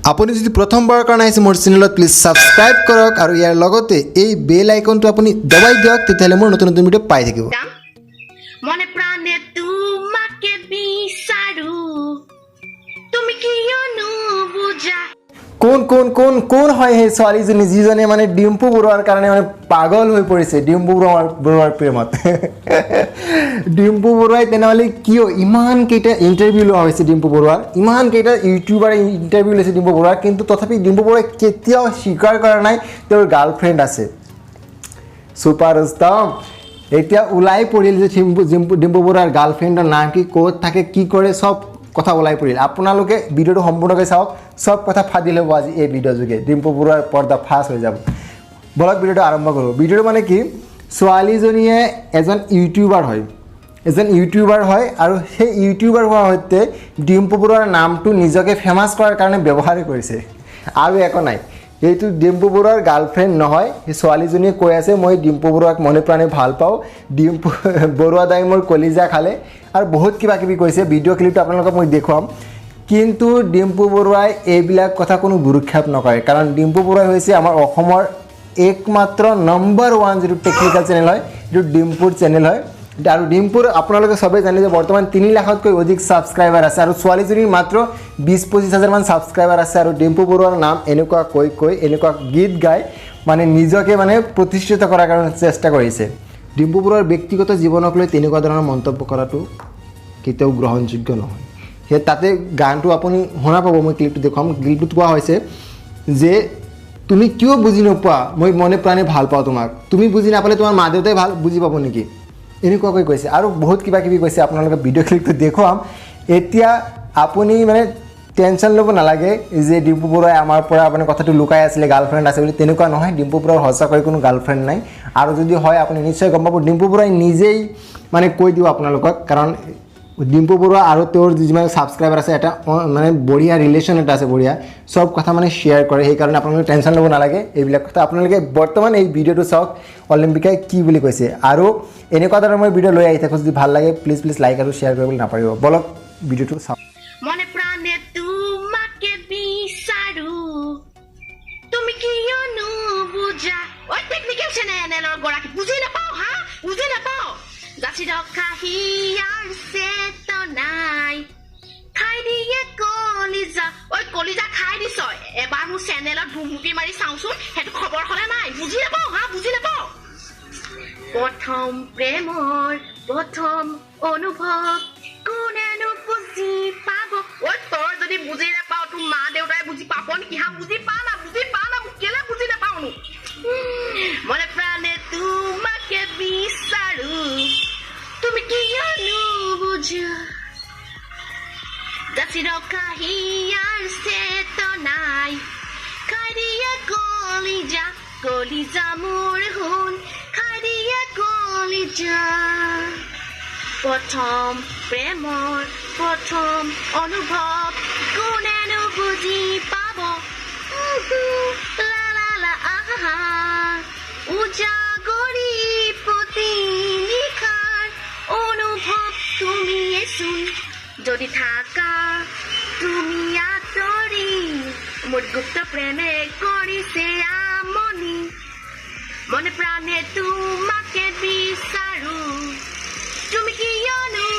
আপুনি যদি প্ৰথমবাৰৰ কাৰণে আহিছে মোৰ চেনেলত, প্লিজ ছাবস্ক্ৰাইব কৰক আৰু ইয়াৰ লগতে এই বেল আইকনটো আপুনি দবাই দিয়ক। তেতিয়াহ'লে মোৰ নতুন নতুন ভিডিঅ' পাই থাকিব। যাম। মনে প্ৰাণে তোমাকে বিচাৰো, তুমি কিয়নো বুজা। কোন কোন কোন কোন হয় সেই ছোৱালীজনী, যিজনে মানে ডিম্পু বৰুৱাৰ কাৰণে মানে পাগল হৈ পৰিছে ডিম্পু বৰুৱাৰ প্ৰেমত? ডিম্পু বৰুৱাই তেনেহ'লে কিয় ইমানকেইটা ইণ্টাৰভিউ লোৱা হৈছে ডিম্পু বৰুৱাৰ, ইমানকেইটা ইউটিউবাৰে ইণ্টাৰভিউ লৈছে ডিম্পু বৰুৱাৰ, কিন্তু তথাপি ডিম্পু বৰুৱাই কেতিয়াও স্বীকাৰ কৰা নাই তেওঁৰ গাৰ্লফ্ৰেণ্ড আছে। ছুপাৰ ৰুস্তম, এতিয়া ওলাই পৰিল যে ডিম্পু ডিম্পু ডিম্পু বৰুৱাৰ গাৰ্লফ্ৰেণ্ডৰ নাম কি, ক'ত থাকে, কি কৰে, চব কথা ওলাই পৰিল। আপোনালোকে ভিডিঅ'টো সম্পূৰ্ণকৈ চাওক, চব কথা ফাদিল হ'ব আজি এই ভিডিঅ' যোগে। ডিম্পু বৰুৱাৰ পৰ্দা ফাঁচ হৈ যাব। বলক, ভিডিঅ'টো আৰম্ভ কৰোঁ। ভিডিঅ'টো মানে কি, ছোৱালীজনীয়ে এজন ইউটিউবাৰ হয়, এজন ইউটিউবাৰ হয় আৰু সেই ইউটিউবাৰ হোৱাৰ সৈতে ডিম্পু বৰুৱাৰ নামটো নিজকে ফেমাছ কৰাৰ কাৰণে ব্যৱহাৰ কৰিছে আৰু একো নাই। এইটো ডিম্পু বৰুৱাৰ গাৰ্লফ্ৰেণ্ড নহয়। সেই ছোৱালীজনীয়ে কৈ আছে, মই ডিম্পু বৰুৱাক মনে প্ৰাণে ভাল পাওঁ, ডিম্পু বৰুৱা দাই মোৰ কলিজা খালে আৰু বহুত কিবা কিবি কৈছে। ভিডিঅ' ক্লিপটো আপোনালোকক মই দেখুৱাম। কিন্তু ডিম্পু বৰুৱাই এইবিলাক কথা কোনো ভ্ৰূক্ষেপ নকৰে, কাৰণ ডিম্পু বৰুৱাই হৈছে আমাৰ অসমৰ একমাত্ৰ নম্বৰ ওৱান যিটো টেকনিকেল চেনেল হয়, যিটো ডিম্পুৰ চেনেল হয়। আৰু ডিম্পুৰ আপোনালোকে চবেই জানে যে বৰ্তমান 3 লাখতকৈ অধিক ছাবস্ক্ৰাইবাৰ আছে আৰু ছোৱালীজনীৰ মাত্ৰ 20-25 হাজাৰমান ছাবস্ক্ৰাইবাৰ আছে। আৰু ডিম্পু বৰুৱাৰ নাম এনেকুৱা কৈ কৈ, এনেকুৱা গীত গাই মানে নিজকে মানে প্ৰতিষ্ঠিত কৰাৰ কাৰণে চেষ্টা কৰিছে। ডিম্পু বৰুৱাৰ ব্যক্তিগত জীৱনক লৈ তেনেকুৱা ধৰণৰ মন্তব্য কৰাটো কেতিয়াও গ্ৰহণযোগ্য নহয়। সেই তাতে গানটো আপুনি শুনা পাব, মই ক্লিপটো দেখুৱাম। ক্লিপটোত কোৱা হৈছে যে তুমি কিয় বুজি নোপোৱা, মই মনে প্ৰাণে ভাল পাওঁ তোমাক, তুমি বুজি নাপালে তোমাৰ মা দেউতাই ভাল বুজি পাব নেকি, এনেকুৱাকৈ কৈছে আৰু বহুত কিবা কিবি কৈছে। আপোনালোকে ভিডিঅ' ক্লিপটো দেখুৱাম। এতিয়া আপুনি মানে টেনশ্যন ল'ব নালাগে যে ডিম্পু বৰুৱাই আমাৰ পৰা মানে কথাটো লুকাই আছিলে গাৰ্লফ্ৰেণ্ড আছে বুলি, তেনেকুৱা নহয়। ডিম্পু বৰুৱাৰ সঁচাকৈ কোনো গাৰ্লফ্ৰেণ্ড নাই আৰু যদি হয়, আপুনি নিশ্চয় গম পাব। ডিম্পু বৰুৱাই নিজেই মানে কৈ দিব আপোনালোকক, কাৰণ ডিম্পু বৰুৱা আৰু তেওঁৰ যিমান ছাবস্ক্ৰাইবাৰ আছে, এটা মানে বঢ়িয়া ৰিলেশ্যন এটা আছে, বঢ়িয়া চব কথা মানে শ্বেয়াৰ কৰে। সেইকাৰণে আপোনালোকে টেনশ্যন ল'ব নালাগে এইবিলাক কথা। আপোনালোকে বৰ্তমান এই ভিডিঅ'টো চাওক, অলিম্পিকাই কি বুলি কৈছে। আৰু এনেকুৱা ধৰণৰ মই ভিডিঅ' লৈ আহি থাকোঁ। যদি ভাল লাগে, প্লিজ প্লিজ লাইক আৰু শ্বেয়াৰ কৰিবলৈ নাপাহৰিব। বলক, ভিডিঅ'টো চাওক। মনে প্ৰাণে তোমাকে বিচাৰো, তুমি কিয়নো বুজা। ঐ টেকনিকেল চেনেলৰ গৰাকী, বুজি নাপাওঁ হা, বুজি নাপাওঁ। যাচি ৰখা হিয়াৰ চেতনাই খাই দিয়ে কলিজা। ঐ কলিজা খাই দিছ, এবাৰ মোৰ চেনেলত ভুমুকি মাৰি চাওঁচোন, সেইটো খবৰ হলে নাই। বুজি নাপাওঁ হা, বুজি নাপাওঁ। প্ৰথম প্ৰেমৰ প্ৰথম অনুভৱ কোনেনো বুজি পাব? ঐ তই যদি বুজি নাপাও, তোৰ মা দেউতাই বুজি পাব নেকি হা? বুজি পা না, বুজি পা না, মোক কেলে বুজি নাপাওনো? মনে প্ৰাণে তোমাকে বিচাৰো, তুমি কিয়নো বুজা। যাচি ৰখা হিয়াৰ চেতনাই খাই দিয়ে কলিজা, কলিজা মোৰ সোণ খাই দিয়ে কলিজা। প্ৰথম প্ৰেমৰ প্ৰথম অনুভৱ কোনেনো বুজি পাব? লা লা লা আহা, উজাগৰী প্ৰতি নিশাৰ অনুভৱ তুমিয়েচোন। যদি থাকা তুমি আঁতৰি, মোৰ গুপ্ত প্ৰেমে কৰিছে আমনি। মনে প্ৰাণে তোমাকে বিচাৰো, তুমি কিয়নো